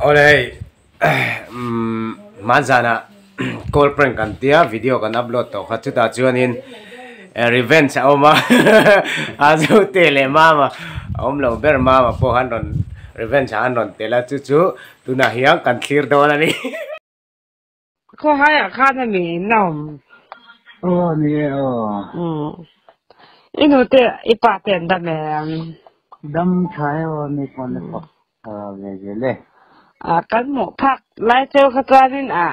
Awle hei hmanzana call prank kan tia video kan upload tawh kha chutah chuanin revenge a awm a a zute leh mama a awm lo ber mama pawh an rawn revenge ah an rawn tel a chu chu tunah hian kan thlir dawn a ni. Khawhaiah khan a mi in a awm. Aw ni e aw. Umm. I nu te i pa te an dam em? Dam tha e aw mi pawn a thawk tha ve zel e. A kan hmuh phak lai cheu kha chuanin a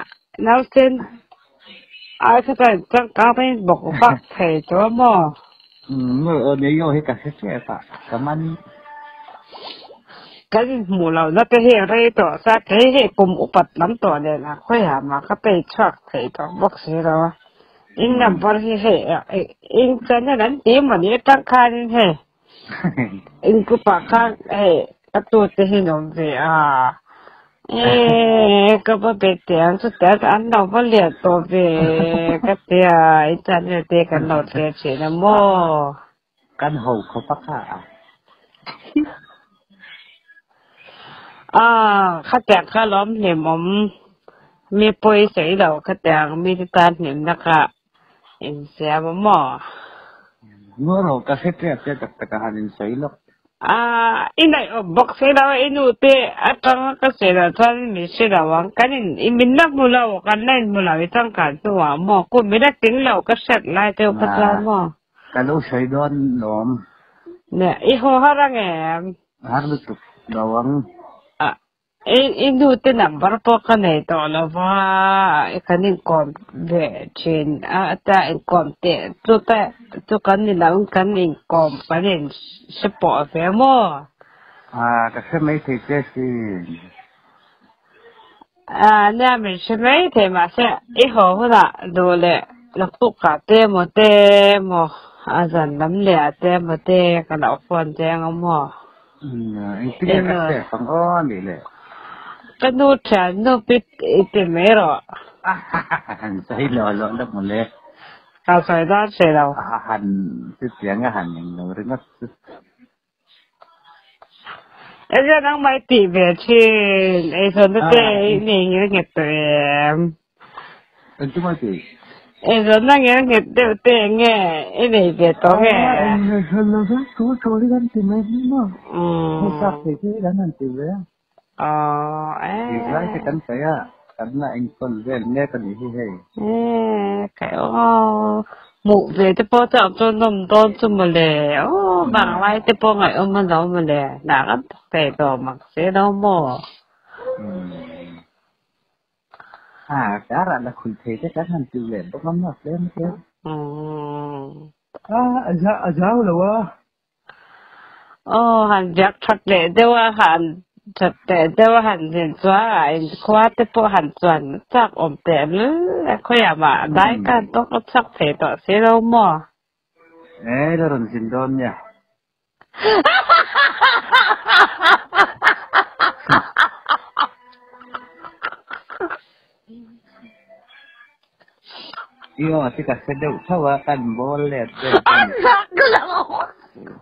nausen ai kha chuan changkang te in bawk vak thei tawh a maw? Umm nu aw ni yo hi ka hre tep a ka man. Kan inhmuh lohna te hi a rei tawh sa kei hei kum upat lam tawh nen a khawiah mah ka pei chhuak thei tawh bawk si lo a. In number hi hei in channel an ti emaw ni atang khanin hei in group ah khan hei ka tute hi an awm ve a e ka va be teh ang chutiang chuan an lo va lian tawh ve ka tia in channel te kan lo thlir thin a maw. Kan ho khawp a kha a. Ah, khatiang kha lawm hlimawm mi pawi sawi lo khatiang mi te tan hlimna kha insiam a maw? Nuar ho ka hre tep che tak tak a han insawi lawk. Ah, i ngaih awm bawk si lo a, i nu te atanga ka sawi loh chuan min hre lo ang. Kan in, i min la hmu lo, kan la inhmu lo i changkan hnuah maw? Kum i la tling lo ka hriat lai deuh kha chuan maw? Ka lo sawi dawn lawm. Nia, i haw har ang em? Har lutuk lo ang. A, i i nu te number pawh ka nei tawh lo va, i kan inkawm ve thin a, ta inkawm teh chu te chu kan ni lo in kan inkawm kan in hre pawh ve maw? A, ka hre mai thei che sin. A, nia min hre mai thei mahse i haw hunah duh leh naktukah te emaw te emaw a zan lam leh ah te emaw te ka lo phone che ang maw? Umm, engtin nge ka save ang aw a nih le? Ka nu thian nu pi i ti mai rawh. Han sawi lo lo la maw le. Ka sawi dan hre lo. Han chutiang a han englo ringawt chu. Enge nangmah i tih ve thin? Eizawnna te i nei ngel nghet tawh em? Engtin maw i tih? Eizawnna ngel nghet deuh te enge i nei ve tawh nge? Eizawn lo chuan tul tul hi kan ti mai hi maw? Hei chak thei te hi kan han ti ve a. Zirlai te kan sawi a, kan la enkawl vel mek a nih hi hei. Kai aw, hmuh ve te pawh chu ang chuan nawm dawn chu mawle, aw vanglai te pawh ngaihawm a lo mawle, dah kan thawk thei tawh mak se lo maw. A, karah la khui thei te kan han ti leh bawk a maw tlem tlem. A, a zau lo a. Aw, han biak that leh deuh a, han that leh deuh a han zin chuan a inkhua te pawh han chuan chak awm teh lul a, khawiah mah dai kan tawk a chhuak thei tawh si lo maw? E, la rawn zin dawn nia. I aw te ka hre deuh tho a, kan bawl let vel te a ni.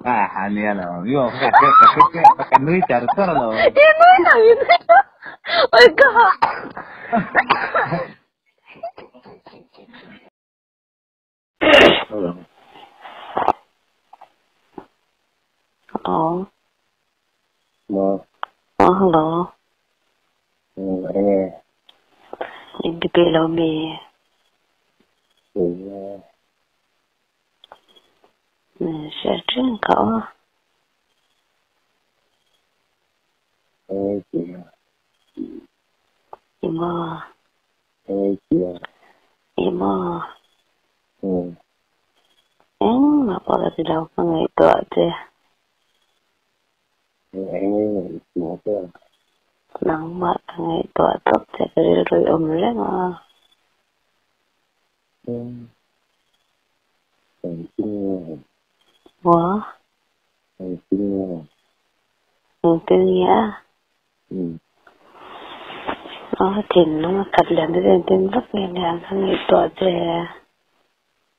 A ha nia lo, i aw kha ka hre ka hre tep a, ka nui char char lo. I nui lo, i nui lo. Oi ka ha. Hello. Hello. Maw. Oh, hello. Enge. In bi pe lo mi. Enge. Hre reng ka aw. Enge tia. Emaw. Enge tia. Emaw. Engmah pawh ka ti lo, ka ngaihtuah che. Nangmah ka ngaihtuah tawp che, ka rilru i awm reng a. Maw? Engtin nge a? Aw thinlung a khat lian deuh engtin vak nge nia ka ngaihtuah che.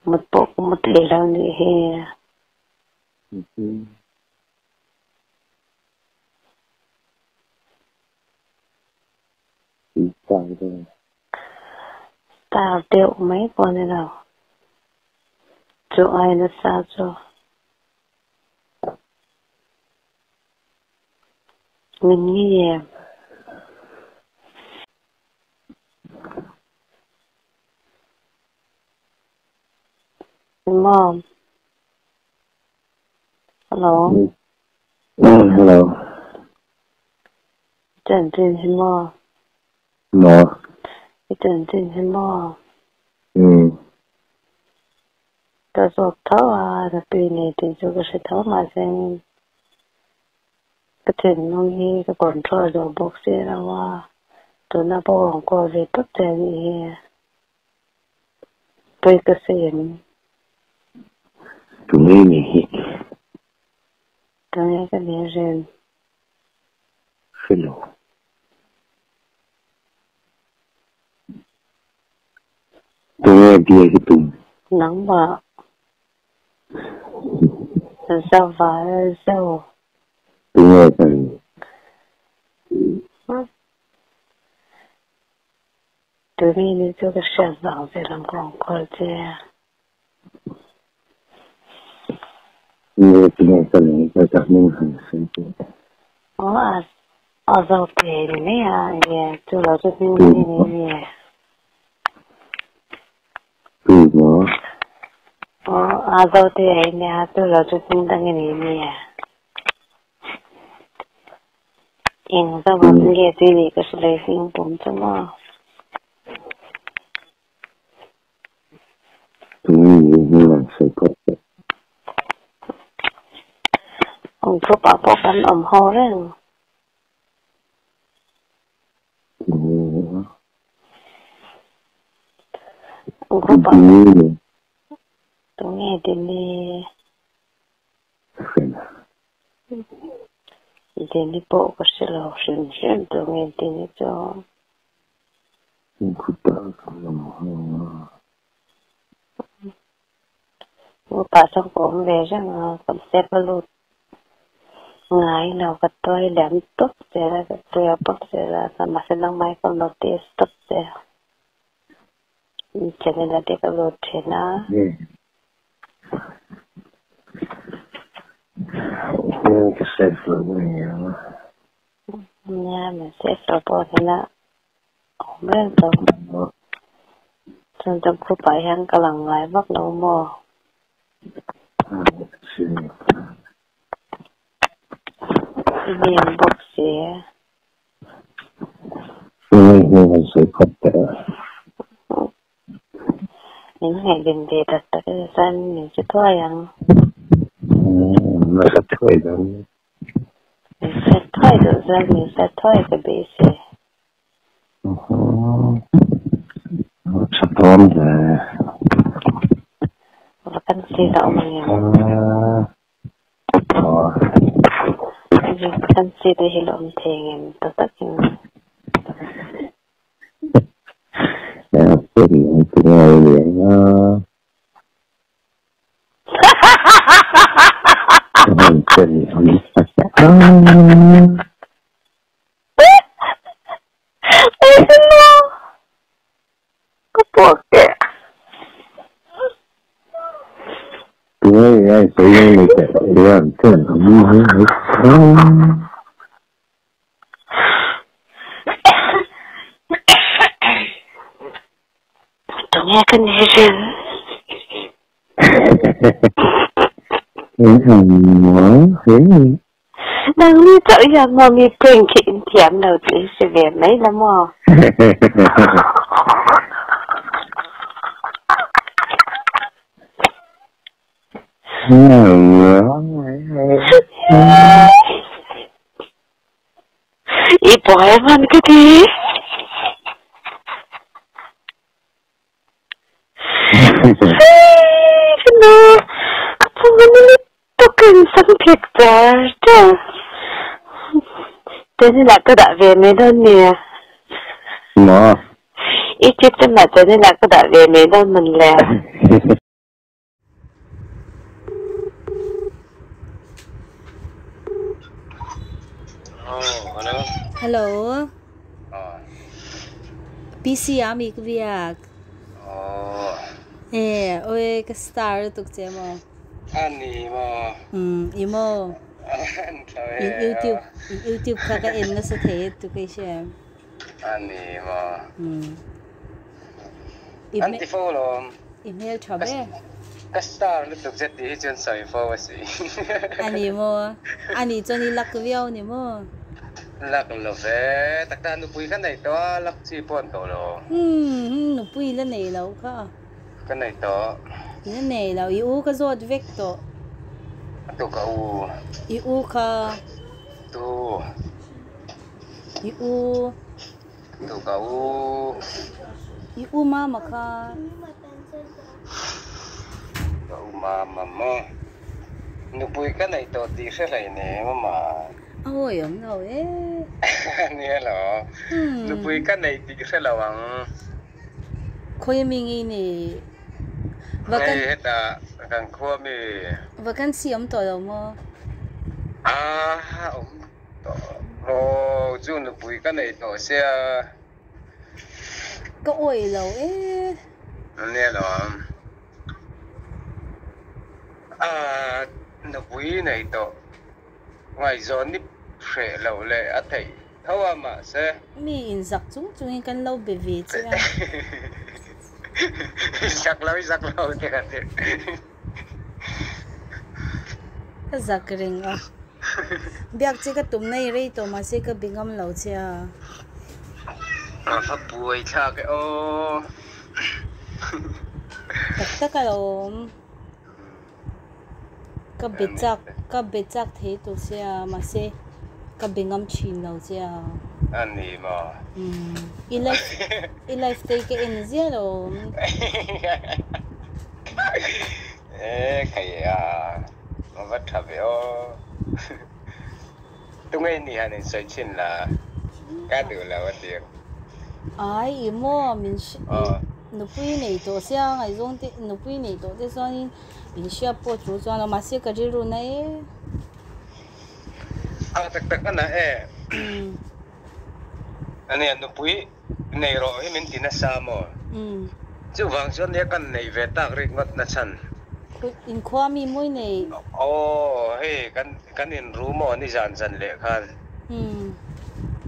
Mut pawh ka mu thei lo nih hi. Star deuh. Star deuh mai pawh a ni lo. Chu ai nasa chu. Min ngei em? Mom. Hello. Hello. Chanchin hi maw? Maw? I chanchin hi maw? Umm. Ka zawk tho a, nupui nei tih chu ka hre tho mahse ka thinlung hi ka control duh bawk si lo a, tuna pawh rawn call ve tawp che a nih hi. Pawi ka sawi em? Tunge ni hi? Tunge ka ni rin? Hre lo. Tunge biak i tum? Nangmah. Zova zo. Tunge ka nih? Tunge ni chu ka hriat vang vel ang ka rawn call che. Tunge tunge ka nih ka ka hming han sawi teh. Aw a a zo te ni mai a enge chu lo chu hming ni ni ni. Tu maw? Aw a zo te ai nia chu lo chu hming dang i nei nia. Eng zo a nge tui nih ka hre lo i hming pum chu maw. Tunge i hming an sawi phawt teh. Awm group ah pawh kan awm ho reng. Group ah tunge Dini? Dini pawh ka hre lo hrim hrim tunge Dini chu. Group ah chuan ka awm ve reng a, ka step a lut Ngai lo ka tuai liam tawp zel a, ka tuia pawp zel a, mahse nangmah hi ka notice tawp che. Channel ah te ka lut thin a. Ka save lo ania. Nia, min save lo pawh hian a awm reng tawh. Chuan chuan group ah hian ka lang ngai vak lo maw? I nêm bawk si. Min ngaihven ve tak tak e chuan min hre thuai ang. Min hre thuai duh chuan min hre thuai ka beisei. Vacancy a awm ang em? Vacancy te hi la awm thei ang em ta takin? Ka puak teh. Tunge ka ni rin? Nangni chauh hian maw mi prank hi in thiam lo tih hi hre ve mai la maw? I buai hman ka ti. Channel ah ka dah ve mai dawn nia. Maw? I chip channel channel ah ka dah ve mai dawn man le. Hello. Hello. PC ah mi ka biak. Aw. E, oi ka star lutuk che maw? A ni maw? Um, i maw? An tho e. In YouTube, in YouTube kha ka en nasa thei e tu ka i hria em? A ni maw? Um. An ti fo lawm. I hmel tha ber. Ka star lutuk che tih hi chuan sawi fo a si. A ni maw? A nih chuan i luck viau ni maw? Luck lo ve. Tak tak nupui ka nei tawh a, luck chi pawh an tawh lo. Umm, nupui la nei lo kha. Ka nei tawh. I la nei lo, i u ka zawt vek tawh. Tu ka u. I u kha. Tu. I u. Tu ka u. I u mama kha. Ka u mama maw. Nupui ka nei tawh tih hre hlei nem a ma. A awi awm lo e. Nia lo. Nupui ka nei tih hre lo ang. Khawi mi ngei nei? Hei hetah kan khua mi. Vacancy awm tawh lo maw? Aa awm tawh maw chu nupui ka nei tawh sia. Ka awih lo e. Nia lo ang. Aa nupui nei tawh ngaihzawn ni hreh lo leh a theih tho a mahse. Mi in zak chung chungin kan lo be ve che a. I zak lo i zak lo te ka ti. Ka zak reng a. Biak che ka tum na i rei tawh mahse ka be ngam lo che a. A va buai thlak e aw. Tak tak a lo awm. Ka be chak ka be chak thei tur che a mahse ka be ngam thin lo che a. A ni maw? Umm i life i life te hi ka en ziah lo awm. E khai a a va tha ve aw. Tunge i nih han insawi chhin la ka duh lo a ti. Ai i maw min nupui nei tawh sia ngaihzawng te nupui nei tawh te chuanin min hriat pawh chu chuan lo mahse ka rilru na e. A tak tak a na e. Ania nupui nei rawh hi min ti nasa maw? Chuvang chuan nia kan neih ve tak rik ngawt na chhan. Inkhua mi mawi nei. Aw hei kan kan in ru maw ni zan zan leh khan.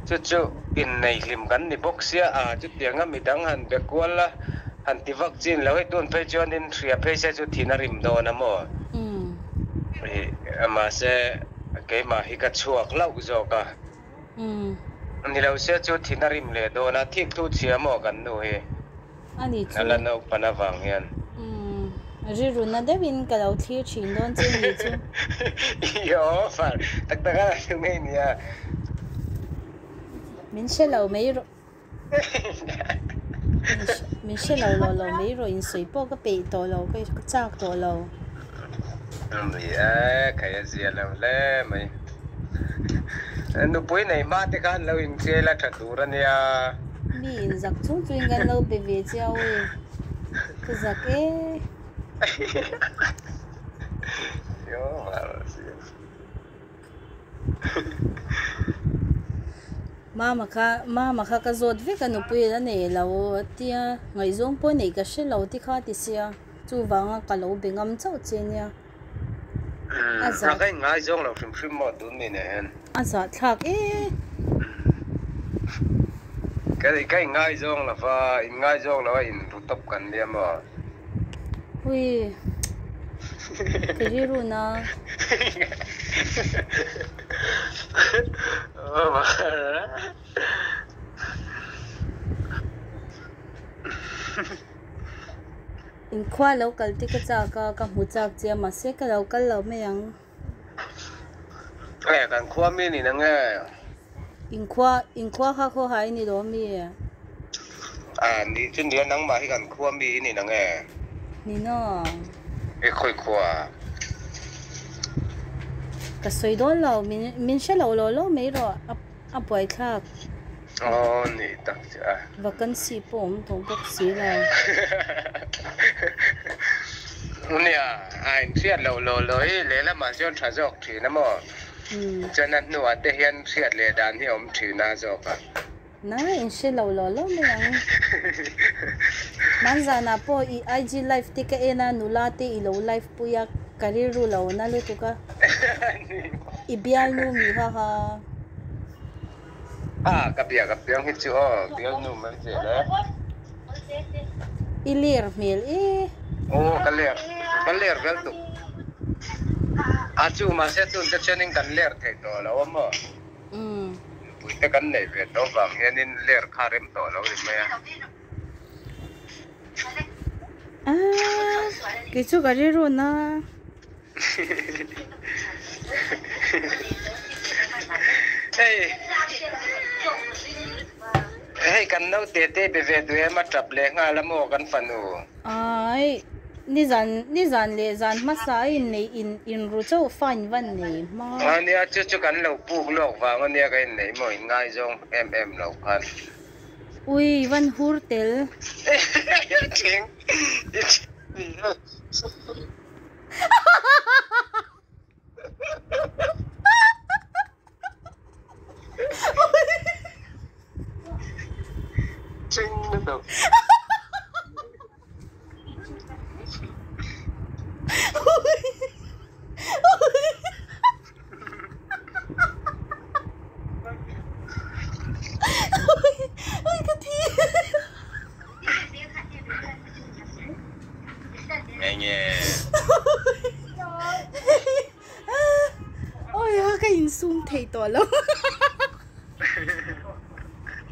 Chu chu innei hlim kan ni bawk sia a chutianga midang han be kual a han ti vak chin lo hei tun phei chuan in hria phei se chu thin a rim dawn a maw? Mahse keimah hi ka chhuak hlauh zawk a. Ni lo se chu thin a rim leh dawn a, thik thu chhia maw kan nu hi? A ni chu. A la naupan avang hian. Umm, rilru na deuhin ka lo thlir thin dawn che ni chu. Aw, far tak tak a la ngei nia. Min hre lo mai rawh. Min hre lo lo lo mai rawh insawi pawh ka peih tawh lo, ka chak tawh lo. Ni e, kei a zia lo hle mai. Nupui nei hma te khan lo inchel a tha tur a nia. Mi inzak chung chungin kan lo be ve chiau e, ka zak e. Mama kha mama kha ka zawt vek a nupui la nei lo a tia ngaihzawng pawh neih ka hre lo ti kha ti sia chuvanga ka lo be ngam chauh che nia a zah ka inngaizawng lo hrim hrim maw tun mi nen hian a zah thlak e ka ka inngaizawng lo va inngaizawng lo a inru tawp kan nia maw. Hui ka rilru na. Inkhua lo kal te ka chak a, ka hmu chak che a mahse ka lo kal lo mai ang. E kan khua mi ni na nge? Inkhua inkhua kha khaw hai ni lo mi? A ni chu nia nangmah hi kan khua mi i ni na nge? Ni na. I khawi khua? Ka sawi dawn lo, min min hre lo lo lo mai rawh a a buaithlak. Aw ni tak che a. Vacancy pawh awm tawh bawk si lo. Nia, a inhriat loh lo lo hi lehlamah chuan tha zawk thin a maw? Chuan a hnuah te hian hriat leh dan hi a awm thin a zawk a. Na in hre lo law law mai ang. Hmanzanah pawh i IG live te ka en a, nula te i lo live pui a, ka rilru lo na lutuk a. I bialnu mi ha ha. A ka biak a piang hi chu aw, bialnu mai zel e. I ler hmel e. Aw ka ler, ka ler vel tuk. A chu mahse tun te chuanin kan ler thei tawh lo a maw? Nupui te kan neih ve tawh vang hianin ler kha rem tawh lo ni mai a. Aaa kei chu ka rilru na. Hei hei kan naute te be ve duh em a tap leh nghal a maw kan fanu. Ai nizan nizan leh zan hmasa a inneih in inru chauh fine van nei hma. A nia chu chu kan lo puk lawk vang a nia ka inneih maw inngaizawng em em lo khan. Ui van hur tel. Thing Thing lutuk. Nge nge. Oi ha ka insum thei tawh lo.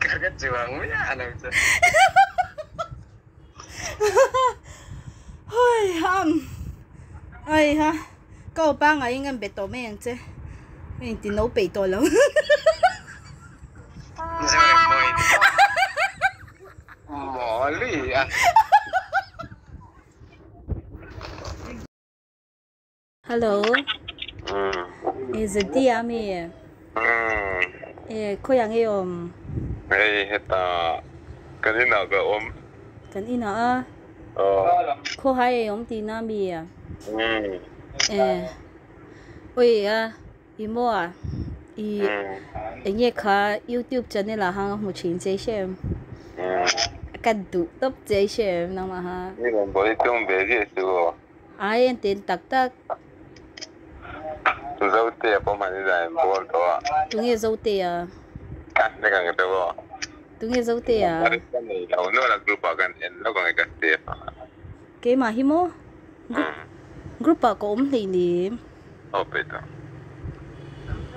Ka ka chuang miah lo che. Hoi ham. Ai ha. Ka upa ngaiin kan be tawh mai ang che. Ka inti no peih tawh lo. Mawli a. Hello. E zeti a mi. E khawi ang i awm? Hei heta kan inah ka awm. Kan inah a? Khawhai ei awm tihna mi? E ui a i maw a i enge kha youtube channel ah khan ka hmu thin che hre em? Ka duh tawp che hre em nangmah kha? Ni rawn bawi tum ve viau chu aw. Ai en ten tak tak. Zotea pawh hman i zai bawl tawh a. Tunge Zotea? Ka hnek ang che aw. Tunge Zotea? Ka nei lo nual a group ah kan en lawk ang e ka save ang a. Keimah hi maw? Group group ah ka awm hleinem. Aw pe ta.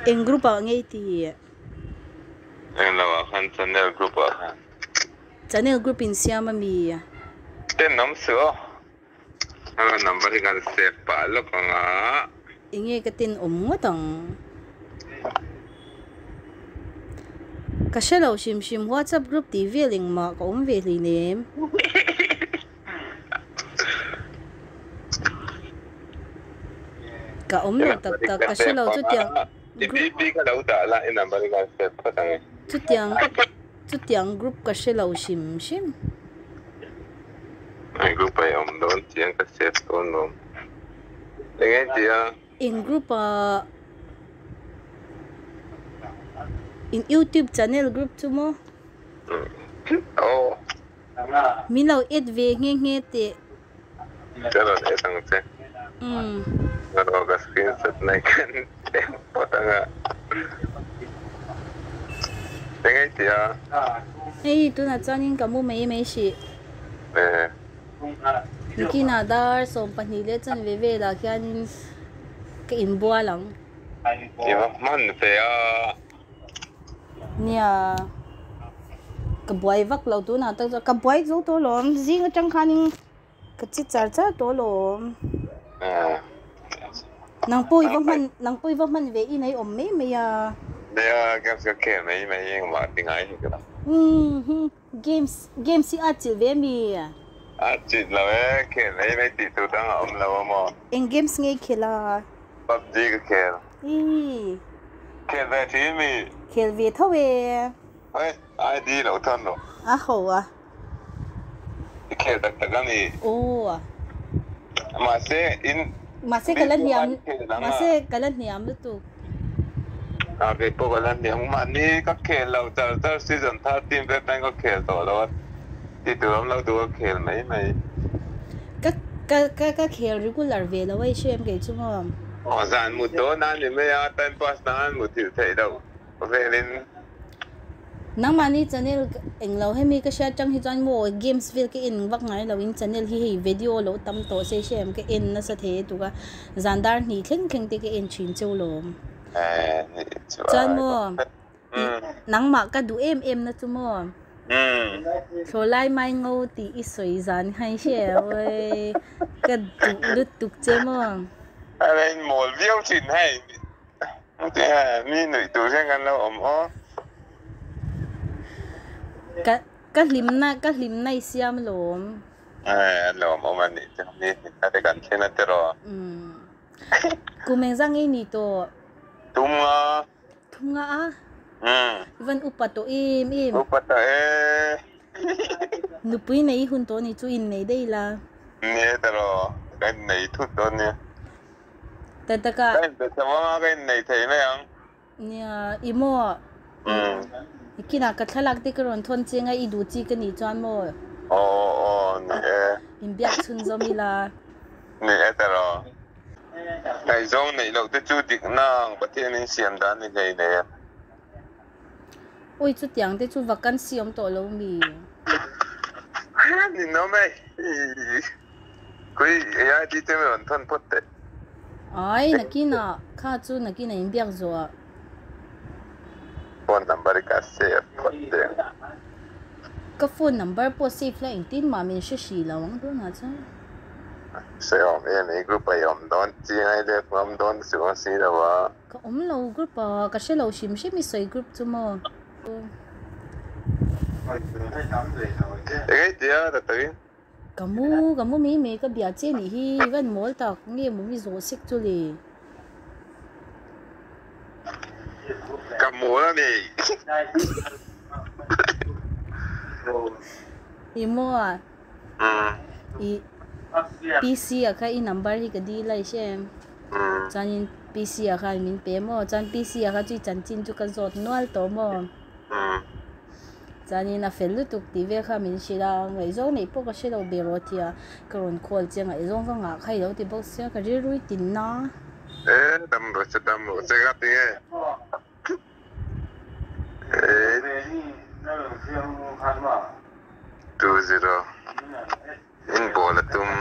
Eng group ah nge i tih? Eng lo ah khan channel group ah khan. Channel group in siam a mi? Tenawm suh aw. A number hi kan save pah lawk ang a. Enge ka tin awm ngawt ang. Ka hre lo hrim hrim WhatsApp group tih vel engmah ka awm ve hleinem. Ka awm lo tak tak ka hre lo chutiang group. Chutiang chutiang group ka hre lo hrim hrim. Eng group ah i awm dawn chiang ka save dawn lo. Eng nge tia? Eng group ah in youtube channel group chu maw? Aw. Min lo add ve nghe nghe teh. Ka rawn add ang che. Aw ka screenshot nai khan eng phawt ang a. Eng nge tia? Hei tunah chuanin ka mu mai mai hrih. Nikinah dar 12 leh chanve velah khianin ka inbual ang. I va hman ve a. Nia, ka buai vak lo tunah tak chuan ka buai zo tawh alawm zing atang khanin ka chi char char tawh alawm. Nang pawh i va hman nang pawh i va hman ve in a i awm mai mai a. Nia, games ka khel mai mai engmah ti ngai hek lo. Games games hi a chilh ve mi? A chilh lo e, khel mai mai tih tur dang a awm lo a maw? Eng games nge i khel a? PUBG ka khel. Ii. Khel ve thin mi? Khel ve tho e. Hei, ID lo thawn rawh. A ho a. I khel tak tak a ni. Aw. Mahse in Mahse ka la hniam mahse ka la hniam lutuk. A kei pawh ka la hniam. Mahni ka khel lo char char season thar team vek tan ka khel tawh lo a, ti tur awm lo tur ka khel mai mai. Ka ka ka ka khel regular ve lo a i hre em kei chu maw? Aw zan mut dawn a ni mai a, time pass nan muthilh theih loh velin. Nangmahni channel englo hemi ka hriat tang hi chuan maw games vel ka en vak ngai lo in channel hi hei video lo tam tawh se hre em ka en nasa thei e tuk a zan dar hnih thleng thleng te ka en thin cheu lawm. Chuan maw nangmah ka duh em em na chu maw thlawhlai mai ngo tih i sawi zan kha i hre em awii ka duh lutuk che maw. A la in mawl viau thin hei. Mi nuih tur hian kan lo awm aw. Ka ka hlimna ka hlimna i siam lawm. A lawm awm a nih chu mi hlimna te kan thlen a tiraw. Kum engzah ngei ni tawh? Tum nga. Thum nga a? I van upa tawh em em. Upa tawh e. Nupui nei i hun tawh ni chu innei daih la. Ni e tiraw ka innei thut dawn nia. Ta taka. Ka inpe chho anga ka innei thei mai ang. Nia, i maw? I kinah ka thlalak te ka rawn thawn che anga i duh chi ka nih chuan maw? Aw aw ni e. Inbiak chhunzawm ila. Ni e ta rawh. Ngaihzawng neih loh te chu dik nang Pathian in siam dan ni hlei nei e. Ui chutiang te chu vacancy awm tawh lo mi? Ni nawm e. Kui AI ti te mi rawn thawn phawt teh. Ai nakinah kha chu nakinah in biak zawh ah. Phone number i ka save phawt teh. Ka phone number pawh save la engtin mah min hre hrih lo ang tunah chuan. Sawi awm em i group ah i awm dawn chiang ai leh awm dawn chu awm si lo a. Ka awm lo group ah ka hre lo hrim hrim i sawi group chu maw. Engei tia ta takin. Ka mu, ka mu mai mai ka bia che nih hi, i van mawl tak nge maw mi zawh sek chu le. Ka mawl a ni. I maw a? I PC ah kha i number hi ka dil a i hre em? Chuanin PC ah khan min pe maw? Chuan PC ah kha chu i chanchin chu ka zawt nual tawh maw? Chuanin a fel lutuk tih vel kha min hrilh a, ngaihzawng neih pawh ka hre lo be rawh a ti a, ka rawn call che a ngaihzawng ka ngah kha i lo ti bawk sia ka rilru i tin na. E dam rawh che dam rawh che ka ti nge. Eight two zero in ball a tum.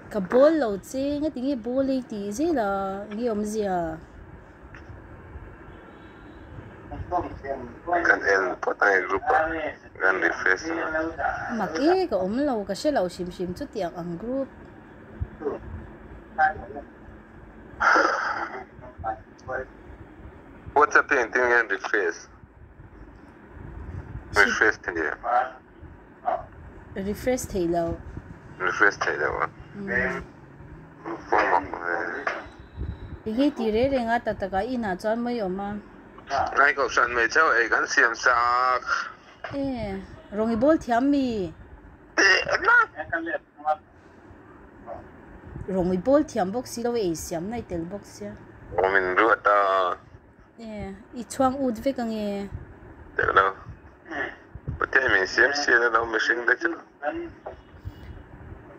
Ka ball lo che nga tinge ball ei tih zel a nge awmzia. Kan en phawt ang e group ah kan refresh ang a. Mak e ka awm lo ka hre lo hrim hrim chutiang ang group. WhatsApp hi engtin nge an refresh? Refresh thei em? Refresh thei lo. Refresh thei lo a. Phone mak ve. Enge ti reng reng a tak takah inah chuan mai awm a. Ngai kohhran mai chauh ei kan siam chak. E, rawngi bawl thiam mi? Rawngi bawl thiam bawk si lo ei siam na i tel bawk sia. Aw min ruat a. E, i chhuang ut vek ange. Teuh lo. Pathian min siam sial a lo mihring te chu.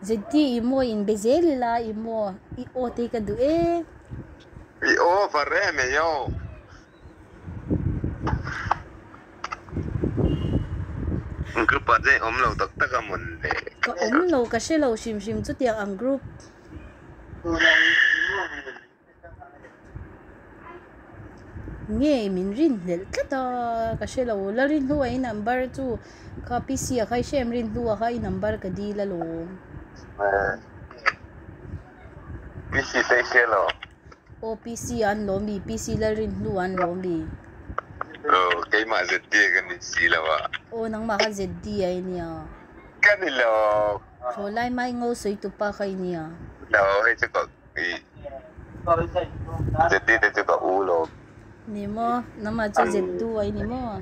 ZD i maw in be zel ila i maw i aw te hi ka duh e. I over em e yo. Group ah chuan i awm lo tak tak a mawn le. Ka awm lo ka hre lo hrim hrim chutiang ang group. Nge min rin hlelh tlat a ka hre lo la rin hnu ah i number chu kha PC ah kha i hre em rin hnu ah kha i number ka dil alawm. PC te i hre lo. Aw PC ah an lawm i PC la rin hnu ah an lawm i. Aw keimah ZD ka ni si lo a. Aw nangmah kha ZD a i nia. Ka ni lo. Thaw lai mai ngo sawi tupa kha i nia. Lo hei chu ka ZD te chu ka u lo. Ni maw nangmah chu ZD a i ni maw.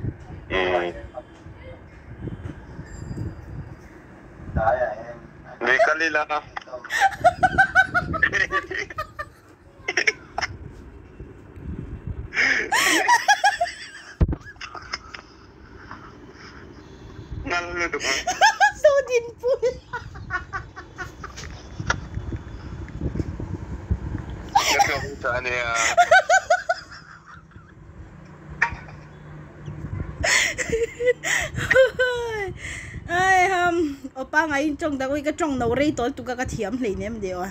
Nui kal ila. lutuk ang. Zodinpui. Ka thluak hi tha ania. Ai ham opa ngai in tawng dak ui ka tawng no rei tawl tuka ka thiam hlei nem deuh a.